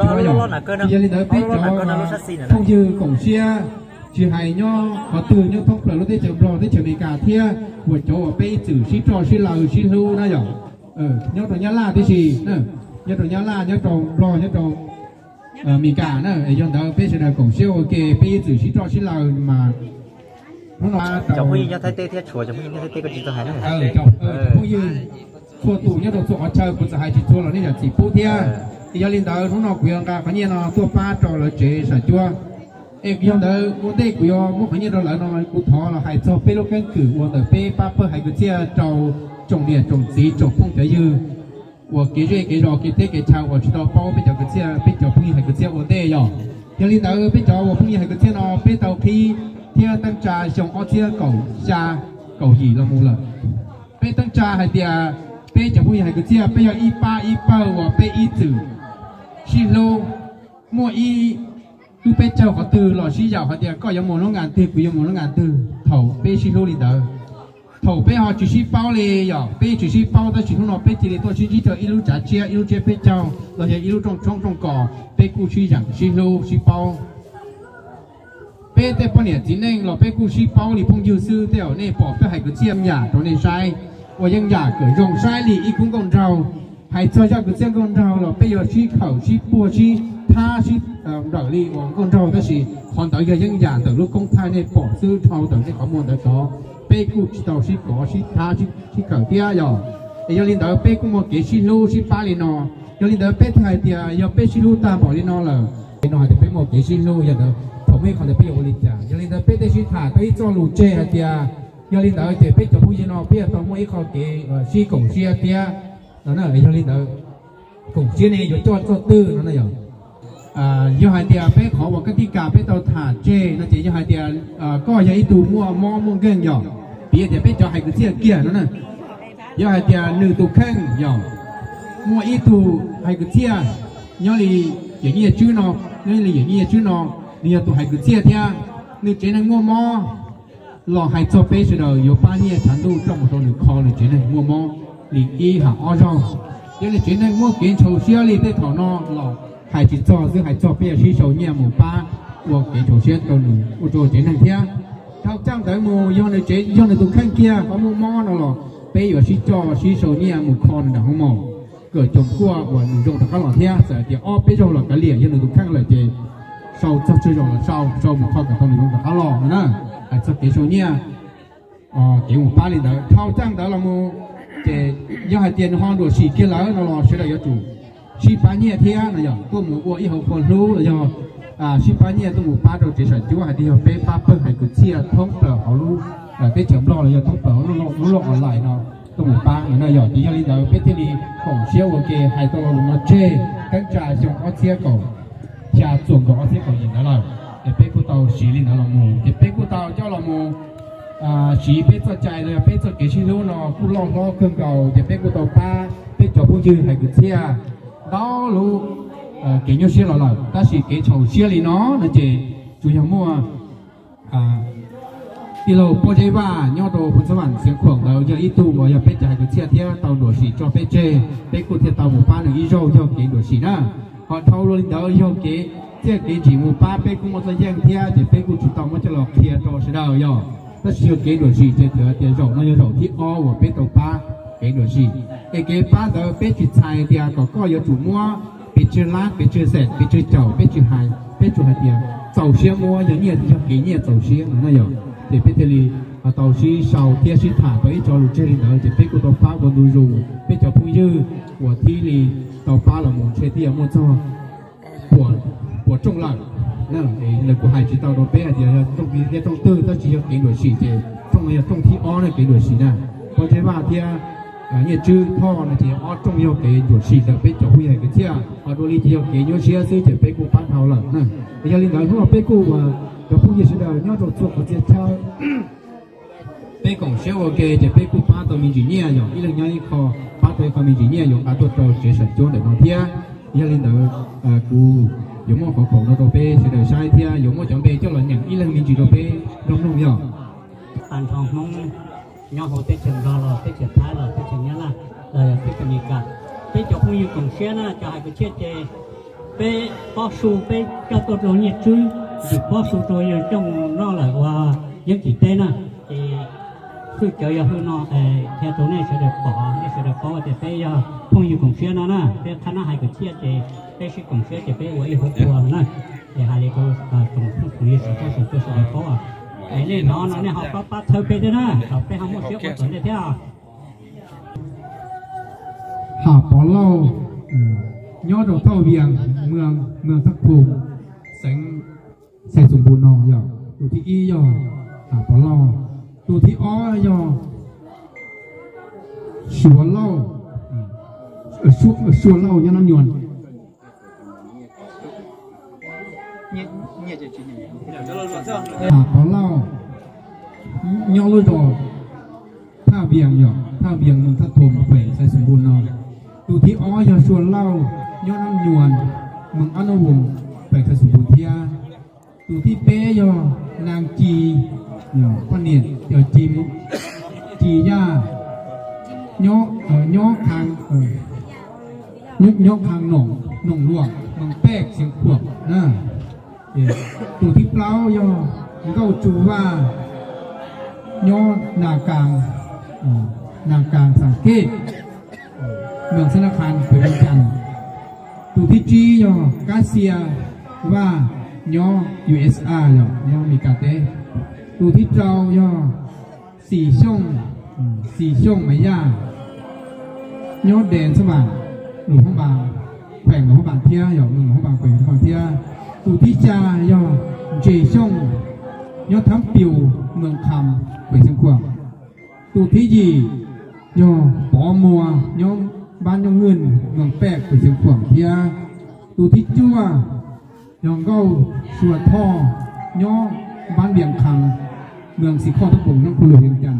Yog li ntawd peb cov phooj ywg koom siab, tsis hais nyob qhov twg nyob thoob plaws lub teb chaws Nplog, teb chaws Amelikas thiab uas cov uas peb ib txwm sib roj sib law sib hlub na yom, nyob rau Nyab Laj tib si, nyob rau Nyab Laj, nyob rau Nplog, nyob rau Amelikas na, yog ntawd peb sawv daws koom siab ua ke, peb ib txwm sib roj sib law mas hnub no cov phooj ywg nyob Thaib teb thiab tshuav cov phooj ywg nyob Thaib teb ko tsis tau hais na, phooj ywg txhua tus nyob rau txhua qhov chaw, kuv txawm hais tsis txhua los nej zam txim pub thiab. Yog li ntawd hnub no kuv yuav nqa qhov nyiaj no tuaj pab rau lawv tsev sam cuab. Es yog ntawd ua ntej kuv yuav muab qhov nyiaj rau lawv no, kuv thov los hais txog peb lub keeb kwm uas ntawm peb pab pawg hais kwv txhiaj rau tsoom niam tsoom txiv tsoom phooj cov ywg uas kev zej kev zos kev teb kev chaw uas tsis tau paub peb cov kwv txhiaj, peb cov phooj ywg hais kwv txhiaj ua ntej yom. Yog li ntawd peb cov uas phooj ywg hais kwv txhiaj no peb tau qhib thiab teeb tsa xyoo ob txhiab kaum xya kaum yim los mus lawm. Peb teeb tsa hais tias peb cov phooj ywg hais kwv txhiaj peb yog ib pab ib pawg uas peb ib txwm sib hlub, muaj ib lub peb caug qhov twg los sib yaum hais tias koj yuav mus lub nkas twg kuv yuav mus lub nkas twg thaum peb sib hlub li ntawd. Thaum peb ho tsis sib paub li yom, peb tsis sib paub tab sis hnub no peb cia li tuaj sib ntsib rau ib lub tsav tsiab, ib lub tsiab peb caug los yog ib lub rooj tshoob rooj kos, peb kuj sib yaum sib hlub sib paub. Peb tej poj niam txiv neej los peb kuj sib paub li phooj ywg xwb, tej zaum nej pom peb hais kwv txhiaj yeej yam rau nej saib, uas yeej yam kom zoo saib li ib khub nkauj nraug. Hais txog zaj kwv txhiaj nkauj nraug los peb yuav sib khawm sib puag sib thab sib nplawm li uas nkauj nraug, tab sis qhov ntawd yog yeej yam ntawm lub koob thaij nej pom xwb, dhau ntawm nej qhov muag ntawd tod. Peb kuj tsis tau sib kov sib thab sib khawm thiab yog. Es yog li ntawd peb kuj muaj kev sib hlub sib pab li no. Yog li ntawd peb thiaj hais tias yog peb sib hlub tag npaum li no lawm, no hais tias peb muaj kev sib hlub, yog ntawd thaum muaj ib qho ntawd peb yuav ua li cas? Yog li ntawd peb thiaj sib tham tau ib txoj lus tseg hais tias yog li ntawd ces peb cov phooj ywg no peb yuav tau muaj ib qho kev sib koom siab thiab no na. Yog li ntawd koom siab ne yuav coj txoj twg no na yog? Yog hais tias peb qhov uas kab tij kas peb tau tham tseg no ces yog hais tias koj yog ib tug muaj mob muaj nkeeg yog, piv tias peb cov hais kwv txhiaj kiag no na, yog hais tias nws tus kheej yog muaj ib tug hais kwv txhiaj nyob li yawm Nyiaj Tswb no, nyob li yawm Nyiaj Tswb no, nws yog tus hais kwv txhiaj thiab nws tsev neeg muaj mob los hais txog peb sawv daws yuav pab nyiaj tshav ntuj coj mus rau nws kho nws tsev neeg muaj mob li ib hom ob zaug. Yog nws tsev neeg muaj kev ntshau siab li tej thaum no los hais tsis txog xwb, hais txog peb yuav sib sau nyiaj mus pab ua kev ntshau siab rau nws ua rau tsev neeg thiab. Dhau caj ntawd mus yog nws tsev yog nws tus kheej kiag qhov muaj mob no los peb yuav sib coj sib sau nyiaj mus kho nws nram hoob mos kom cov kuaj uas nws zoo rov qab los thiab. Txawm tias ob peb zaug los kav liam yog nws tus kheej lawm ces sau txog tsawg zaus los sau, sau mus kho kom tau nws zoo rov qab los no na. Hais txog kev sau nyiaj, kev mus pab li ntawd. Dhau caj ntawd los mus ces yog hais tias nws ho nruam sim kiag lawm no los sawv daws yuav tsum sib pab nyiaj thiab no yog tuaj mus ua ib hauv qhua hlub los yog sib pab nyiaj tuaj mus pab rau tsev sam cuab hais tias yog peb pab pawg hais kwv txhiaj thoob plaws hauv lub teb chaws Nplog los yog thoob plaws hauv lub lub online no tuaj mus pab no na yog. Ces yog li ntawd peb thiaj li koom siab ua ke hais tau lo lus no tseg, teeb tsa xyoo ob txhiab kaum xya txuam nkaus ob txhiab kaum yim ntawd lawm, ces peb kuj tau siv li ntawd los mus ces peb kuj tau coj los mus siv peb txoj cai los yog peb txoj kev sib hlub no kuj loj hlob kawg nkaus ces peb kuj tau pab peb cov phooj ywg hais kwv txhiaj ntau lub kev nyuaj siab los lawm. Tab sis kev ntshau siab li no no ces tsuas yog muaj tij laug Pob Zeb Vaj nyob rau Phoos Xab Vam Xiav Khuam ntawd yog ib tug uas yog peb cov hais kwv txhiaj thiab tau nruam sim tso peb tseg, peb kuj thiaj tau mus pab nws ib zaug yog kev nruam sim na. Ho dhau los li ntawd yog kev txiaj kev ntsig mus pab peb kuj muaj txoj yeej thiab ces peb kuj tsis tau muab coj los qhia rau sawv daws yog. Tab sis yog kev nruam sim ces txawm tias zaum no yog zaum thib ob uas peb tau pab kev nruam sim. Es kev pab ntawd peb tsis txhais tias kom koj yuav tsum muab pes tsawg lab pes tsawg xees pes tsawg caum peb tsis hais, peb tsuas hais tias txaus siab muab, yog nyiaj yog kev nyiaj txaus siab no na yog. Ces peb thiaj li tau sib sau thiab sib tham tau ib co lus tseg li ntawd ces peb kuj tau pab ua ntu zus peb cov phooj ywg uas thiaj li tau pab los mus ntshe thiaj muaj txog puas rooj lawm. Lawv kuj hais tsis tau rau peb hais tias yog rooj rooj twg, tab sis yog kev nruam sim ces rooj no yog rooj thib ob na, kev nruam sim na. Pob Zeb Vaj thiab Nyiaj Tswb Thoj no ces yog ob rooj yog kev nruam sim ntawm peb cov phooj ywg hais kwv txhiaj, ho dua li ces yog kev nyuaj siab xwb ces peb kuj pab dhau lawm na. Yog li ntawd hnub no peb kuj ua cov phooj ywg sawv daws nyob rau txhua qhov txhia chaw, peb koom siab ua ke ces peb kuj pab tau me ntsis nyiaj, yog ib leeg nyob ib qho, pab tau ib qho me ntsis nyiaj yuav nqa tuaj rau tsev sam cuab ntawm no thiab. Yog li ntawd kuv yuav muab qhov khoom no rau peb sawv daws saib thiab yuav muab cov npe coj los nyeem ib leeg me ntsis rau peb mloog mloog yog. Tag nrho Hmoob nyob hauv teb chaws Nplog los teb chaws Thaib los teb chaws Nyab Laj los yog teb chaws Amelikas, peb cov phooj ywg koom siab na, cov hais kwv txhiaj ces Peb pob su peb coj tuaj rau Nyiaj Tswb, ntsim pob su rau yawg Cooj noj lawm ua yeeb tsim teb na. Ces hwj cawv yog hwj no, qhia rau nej sawv daws pom, nej sawv daws paub tias peb yog phooj ywg koom siab no na, peb qhab nab hais kwv txhiaj ces peb sib koom siab ces peb ua ib huab cua na. Ces hais li rau tsoom phooj ywg sawv daws paub, es nej hnov no nej ho pab pab txhawb peb thiab na, kom peb ho muaj siab ua tom ntej thiab. Ham Pov Lauj, nyob rau Thaj Vias, moos Thaj Khoom, xeev Xais Xoom Npum no yog. Tus thib ib yog Ham Pov Lauj, tus thib ob yog Suav Lauj, Suav Lauj nyob Nab Nyuas. Ham Pov Lauj nyob lub zos Thaj Vias yog, Thaj Vias moos Thaj Khoom, xeev Xais Xoom Npum no. Tus thib ob yog Suav Lauj nyob Nab Nyuas, moos Ab Nub Voos, xeev Xais Xoom Npum thiab. Tus thib peb yog Naj Ci, poj niam yog Ci, Ci Yaj, nyob, nyob Khaj Noom Luam, moos Pej, xeev Khuam na. Tus thib plaub yog Nkauj Tsu Vaj, nyob Nas Kas, Nas Kas Xas Kej, moos Xab Nas Khas, xeev Vias Cas. Tus thib tsib yog Kab Xia Vaj, nyob U S A yog nyob Mes Kas teb. Tus thib rau yog Xis Xyooj, Xis Xyooj Maiv Yaj, nyob Des Xab Vas, Luam Phab Npas, xeev Luam Phab Npas thiab yog moos Luam Phab Npas, xeev Luam Phab Npas thiab. Tus thib xya yog Ntses Xyooj, nyob Thab Pius, moos Kham, xeev Khuam. Tus thib yim yog Pov Muas, nyob npab Nyooj Nwj, moos Pej, xeev Khuam thiab. Tus thib cuaj yog Nkauj Sua Thoj, nyob npab Vias Kham, moos Xis Khoj Thab Poom, nyob Khu Lus Vias Cas.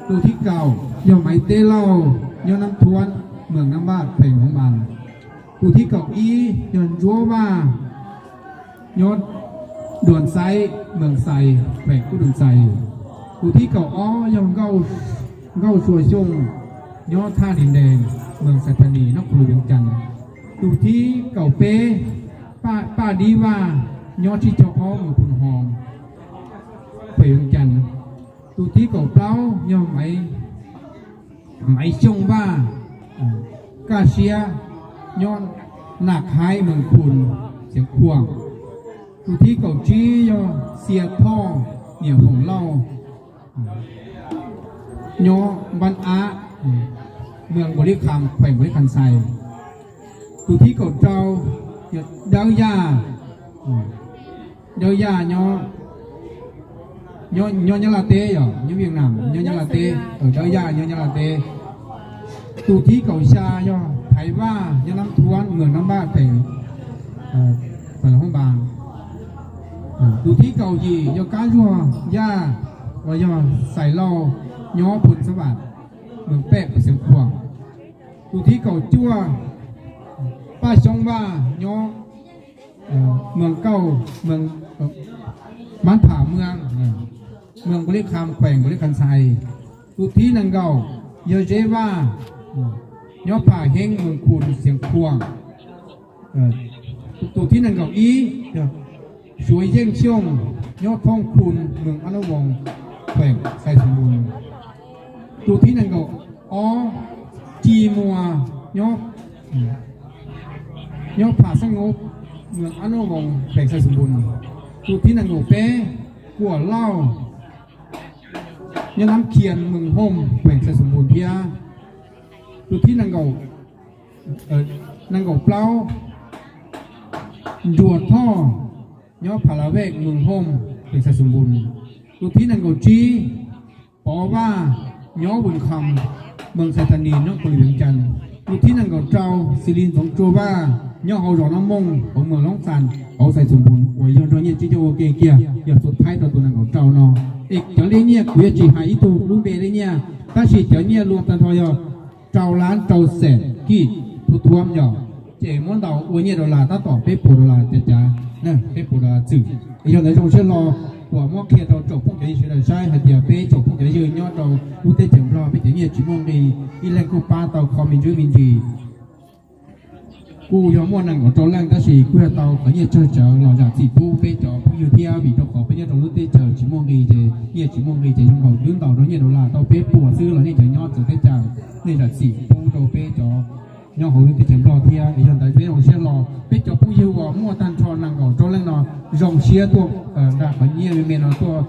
Tus thib kaum yog Maiv Teb Lauj, nyob Nab Thuab, moos Nab Vaj, xeev Luam Phab Npas. Tus thib kaum ib yog Ntsuab Vaj, nyob Duas Xaib, moos Xais, xeev Kub Duas Xais. Tus thib kaum ob yog Nkauj Sua Xyooj, nyob Thaj Lis Ntes, moos Xais Thas Nis, nyob Khu Lus Vias Cas. Tus thib kaum peb, Paj Dib Vaj, nyob Tsib Caug Ob, moos Phu Noo Hoo, xeev Vias Cas. Tus thib kaum plaub yog Maiv Xyooj Vaj, Kaj Siab, nyob Nas Khaib, moos Khu, xeev Khuam. Tus thib kaum tsib yog Xia Thoj, niam Foom Lauj, nyob npab Ab, moos Npaus Lis Kham, xeev Npaus Lis Kham Xais. Tus thib kaum rau yog Dawb Yaj, Dawb Yaj nyob Nyab Laj teb yog, nyob Vias Nam, nyob Nyab Laj teb, Dawb Yaj nyob Nyab Laj teb. Tus thib kaum xya yog Thaiv Vaj, nyob Nab Thuab, moos Nab Vaj, xeev Luam Phab Npas. Tus thib kaum yim yog Kab Zuag Yaj, uas yog Xais Lauj, nyob Phu Xab Vam, moos Pej, xeev Khuam. Tus thib kaum cuaj, Paj Xyoob Vaj, nyob moos Kauj, moos Mab Pham Muas, moos Npaus Lis Kham, xeev Npaus Lis Kham Xais. Tus thib nees nkaum yog Zeb Vaj, nyob Pham Heeb, moos Khu, xeev Khuam. Tus thib nees nkaum ib yog Suav Yeej Xyooj, nyob Thoob Khu, moos Ab Nub Voos, xeev Xais Xoom Npum. Tus thib nees nkaum ob, Ci Muas, nyob, nyob Pham Xeeb Ngub, moos Ab Nub Voos, xeev Xais Xoom Npum. Tus thib nees nkaum peb, Kuam Lauj, nyob Nab Khias, moos Hooj, xeev Xais Xoom Npum thiab. Tus thib nees nkaum, nees nkaum plaub, Nruas Thoj, nyob Pham La Vej, moos Hooj, xeev Xais Xoom Npum. Tus thib nees nkaum tsib, Pov Vaj, nyob Voos Kham, moos Xais Thas Nis, nyob Khu Lus Vias Cas. Tus thib nees nkaum rau, Xis Lis Ntxoov Tsua Vaj, nyob hauv zos Nab Mooj, hauv moos Loob Xas, hauv Xais Xoom Npum, uas yog nrog Nyiaj Tswb coj ua ke kiag, yog xua thaib rau tus nees nkaum rau no. Es cov lej nyiaj kuv yuav tsis hais ib tug lub npe lej nyiaj, tab sis cov nyiaj luag tag nrho yog rau lab rau xees kij thuam thuam yog, ces muab ntaus ua nyiaj dollar tab tom peb puas dollar cav cav, peb puas dollar txwm. Yog ntawd zoo siab hlo uas muab qhia rau tsoom phooj cov ywg sawv daws saib hais tias peb tsoom phooj cov ywg nyob rau lub teb chaws Nplog peb cov nyiaj tsis muaj nqi, ib leeg kuj pab tau kho me ntsis me ntsis. Kuj yog muaj nees nkaum rau leej tab sis kuj yog tau qhov nyiaj tsawg tsawv los zam txim pub peb cov phooj ywg thiab, vim rau qhov peb nyob rau lub teb chaws tsis muaj nqi ces nyiaj tsis muaj nqi ces zoo nkaus twb ntaus rau nyiaj dollar tau peb puas xwb los nej cov nyob txawv teb chaws nej zam txim pub rau peb cov nyob hauv lub teb chaws Nplog thiab. Yog ntawd peb zoo siab los peb cov phooj ywg uas muaj tag nrho nees nkaum rau leej no zoo siab tuaj nqa qhov nyiaj me me no tuaj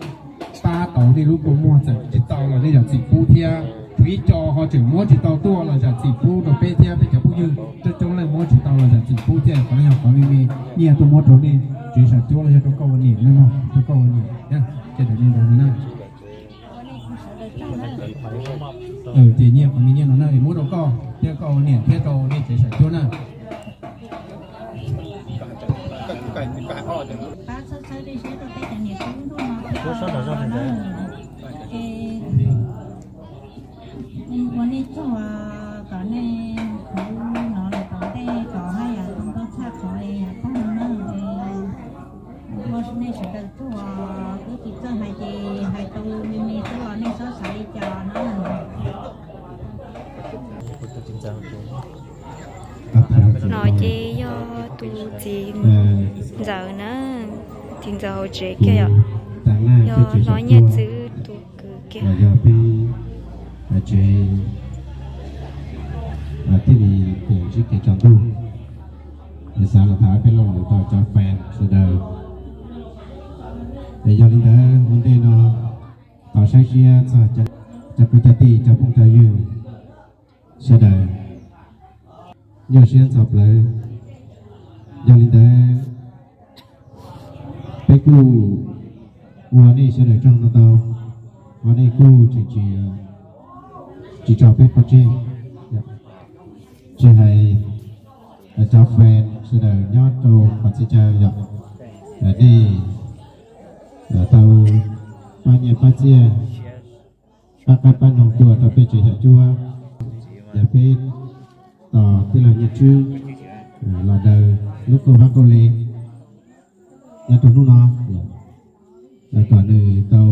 pab tau nej lub kua muag, txawm tsis tau los nej zam txim pub thiab. Tshuav ib co ho tseem muab tsis tau tuaj los zam txim pub rau peb thiab, peb cov phooj ywg coob coob leej muab tsis tau los zam txim pub thiab. Qhov no yog qhov me me nyiaj tuaj muab rau nej tsev Sam Cuab los yog rau koj ua niam no, rau koj ua niam thiab, ces daim me ntawd na. Ces nyiaj qhov me nyiaj no na muab rau koj thiab koj ua niam thiab rau nej tsev Sam Cuab na. Ua nej txuag kom nej kuv no lawm tom ntej kom haj yam tau ntau tshaj qhov yam tag no na. Ua nej sawv daws txuag, twb tsis txawj hais ces hais tau me me xwb los nej txhob xav li cas na. No ces yog tus txiv ntxawm na, txiv ntxawm hauv tsev kiag yom, yog hnov nyiaj txwv tus kwv kiag. Yog peb tsev thiaj li ntsib kev tsaus ntuj, xav los tham peb lo lus rau cov fans sawv daws. Es yog li ntawd ua ntej no thov saib siab txog cov kwv cov tij cov phooj cov ywg sawv daws nyuaj siab ntxhov plawv. Yog li ntawd peb kuj ua nej sawv daws tsaug ntau ntau, ua nej kuj tseem tsis tso peb pov tseg, tsis hais cov fans sawv daws nyob rau qhov txhia chaw yom, nej tau pab nyiaj pab txiaj, pab qaib pab noog tuaj rau peb tsev Xyom Cuab, yog peb tos tij laug Nyiaj Tswb los daws lub kauj vab kauj le nyob rau hnub no, kom nws tau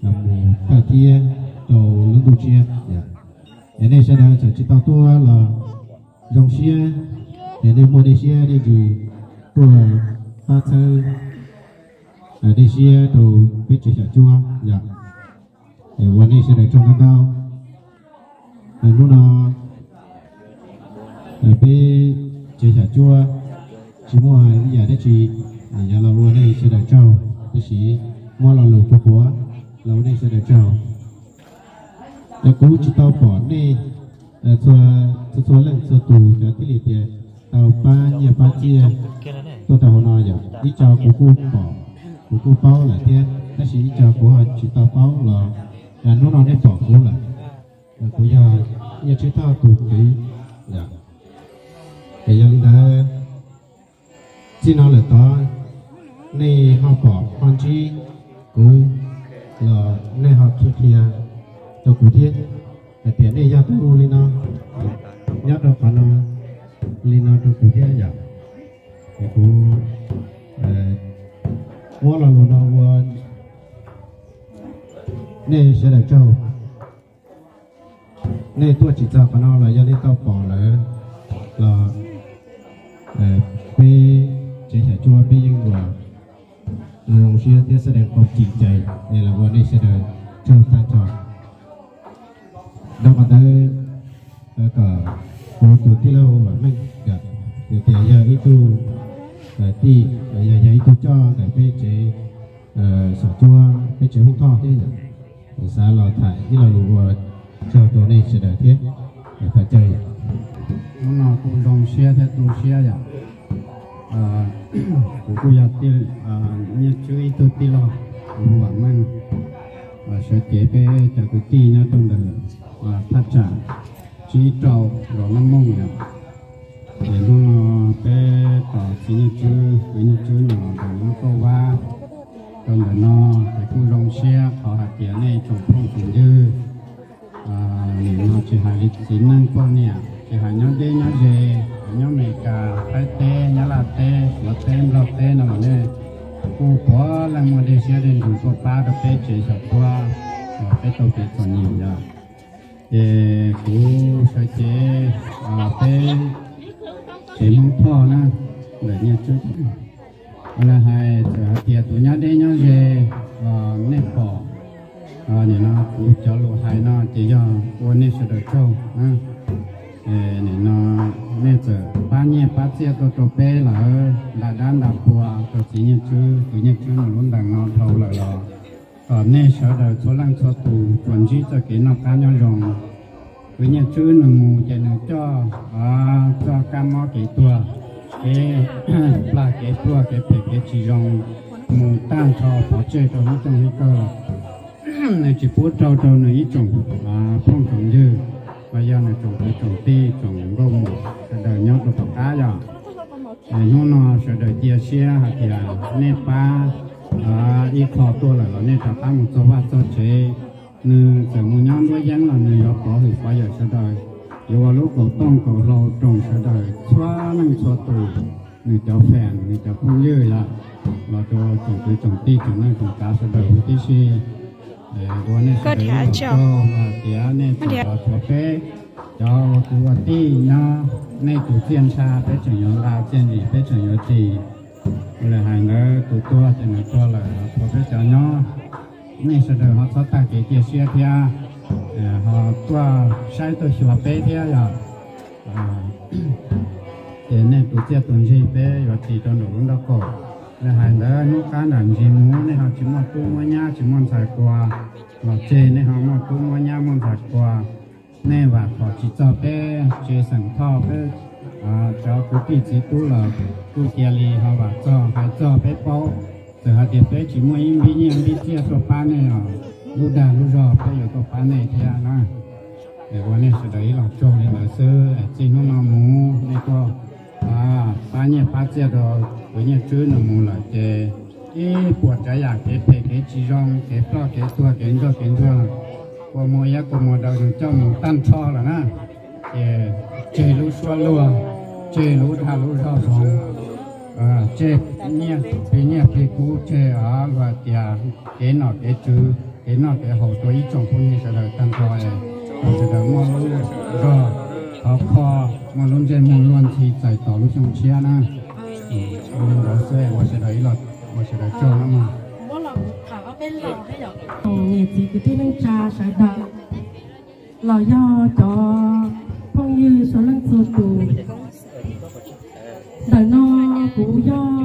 mus thawj thiab rau lub ntuj tshiab. Es nej sawv daws txawm tsis tau tuaj los zoo siab, es nej muaj dej siab dej ntsws tuaj pab txhawb dej siab rau peb tsev Xyom Cuab yom. Ua nej sawv daws tsaug ntau ntau. Hnub no peb tsev Xyom Cuab tsis muaj ib yam dab tsi, yuav los ua nej sawv daws tsaug, tab sis muab lo lus puag puav los ua nej sawv daws tsaug. Kuv tsis tau pom nej txhua txhua leej txhua tus cov thiaj li tias tau pab nyiaj pab txiaj tuaj rau hauv no yom. Ib co kuv kuj pom, kuv kuj paub lawm thiab, tab sis ib co kuv ho tsis tau paub los hnub no nej pom kuv lawm. Kuv yog Nyiaj Tswb Thoj tus kwv. Es yog li ntawd txij no lawm tod nej ho pom ho ntsib kuv los nej ho qhia qhia rau kuv thiab hais tias nej yog tus li no, nyob rau qhov no li no rau kuv thiab yom. Es kuv muab lo lus no ua nej sawv daws tsaug. Nej tuaj tsis txog qhov no los yog nej tau pom lawm los peb tsev Xyom Cuab peb yeej ua zoo siab thiab xab dees qhov cim cais es los ua nej sawv daws tsaug tag nrho. Rau qhov ntawd kom kuv tus tij laug Vam Meej yom, tias yog ib tug tij, yog yog ib tug coj ntawm peb tsev Xyom Cuab peb tsev Hoob Thoj thiab yom, xav los tham ib lo lus ua tsaug rau nej sawv daws thiab. Tham caw yom. Hnub no kuj zoo siab thiab tu siab yom. Kuv kuj yog Nyiaj Tswb ib tug tij laug, kuv hu Vam Meej, sawv cev peb cov kwv tij nyob rau ntawm thaj tsam tsib rau zos Nab Mooj yom. Ces hnub no peb tos txiv Nyiaj Tswb, kwv Nyiaj Tswb no los ntawm lub kauj vab rau ntawm no, ces kuj zoo siab qhov hais tias nej tsoom phooj tsoom ywg, nim no tsis hais li txiv neej poj niam, tsis hais nyob deb nyob ze, nyob Amelikas, Thaib teb, Nyab Laj teb, Suav teb, Nplog teb no los nej kuj puav leej muaj dej siab dej ntsws tuaj pab rau peb tsev Xyom Cuab, peb tau kev txom nyem yom. Ces kuv sawv cev peb Tsev Hmoob Thoj na, ntawm Nyiaj Tswb. Los hais txawm hais tias tus nyob deb nyob ze los nej pom, nim no kuv cov lus hais no ces yog ua nej sawv daws tsaug. Nim no nej txawm pab nyiaj pab txiaj tuaj rau peb lawm, nta dab nta pua rau txiv Nyiaj Tswb, kwv Nyiaj Tswb mus lub ntees no dhau lawm los kom nej sawv daws txhua leej txhua tus tsuas ntsib txoj kev noj qab nyob zoo. Kwv Nyiaj Tswb nws mus ces nws coj txoj kab mob kev tuag, kev plag kev pluag, kev phem kev tsis zoo mus tag nrho pov tseg rau lub rooj lub kawg. Nws tsis pub raug rau nws ib tsoom phooj tsoom ywg los yog nws tsoom kwv tsoom tij tsoom nkauj muam sawv daws nyob rau tom qab yom. Hnub no sawv daws cia siab hais tias nej pab ib qho tuaj lawm los nej rov qab mus txog vaj txog tsev. Nws txawm mus nyob nruab yeeb los nws yuav pov hwm pov yawm sawv daws, yuav ua lub kaum tooj kaum hlau roos sawv daws txhua leej txhua tus, nws cov fans, nws cov phooj ywg yom, los rau tsoom kwv tsoom tij tsoom neej tsoom tsav sawv daws huv tib si. Ua nej sawv daws ib los tsaug hais tias nej tseem los tshuav peb cov ua kwv ua tij nyob, nej tus txiaj ntsha peb tseem yuav nqa txiaj ntsig peb tseem yuav ris. Ua li hais ntawd tus tuag ces nws tuag lawm los tshuav peb cov nyob, nej sawv daws ho txhob tag kev cia siab thiab, ho tuaj saib tuaj xyuas peb thiab yom. Ces nej tus txiaj tus ntsig peb yuav ris rau nraum lub nraub qaum. Li hais ntawd hnub qab nram ntsis mus nej ho tsis muaj tub muaj nyab tsis muaj ntxhais quas los tseg, nej ho muaj tub muaj nyab muaj ntxhais quas, nej vam khom tsis txog peb tsev xeem Thoj peb cov kwv tij txiv tub los kuj cia li ho vam txog hais txog peb paub. Txawm hais tias peb tsis muaj ib npib nyiaj npib txiaj tuaj pab nej los lub dag lub zog peb yuav tuaj pab nej thiab na. Es ua nej sawv daws ib los tsaug li ntawd xwb, txij hnub no mus nej tuaj pab nyiaj pab txiaj rau kwv Nyiaj Tswb nws mus lawm ces ib puas tsav yam kev phem kev tsis zoo, kev ploj kev tuag, kev ntsoj kev ntsuag, kua muag iab kua muag daw nws coj mus tag nrho lawm na. Ces tseg lub suab luag, tseg lub dag lub zog zoo, tseg nyiaj plig nyiaj plig kub, tseg luag tias kev nom kev tswv, kev noj kev haus rau ib tsoom phooj ywg sawv daws tag nrho, kom sawv daws muaj lub zog khov kho, muaj lub ntsej muag luag ntxhi txais tos lub xyoo tshiab na. Ua li ntawd xwb ua sawv daws ib los ua sawv daws tsaug na mog. Niam txiv kwv tij neej tsa sawv daws los yog cov phooj ywg txhua leej txhua tus, ntawm no kuv yog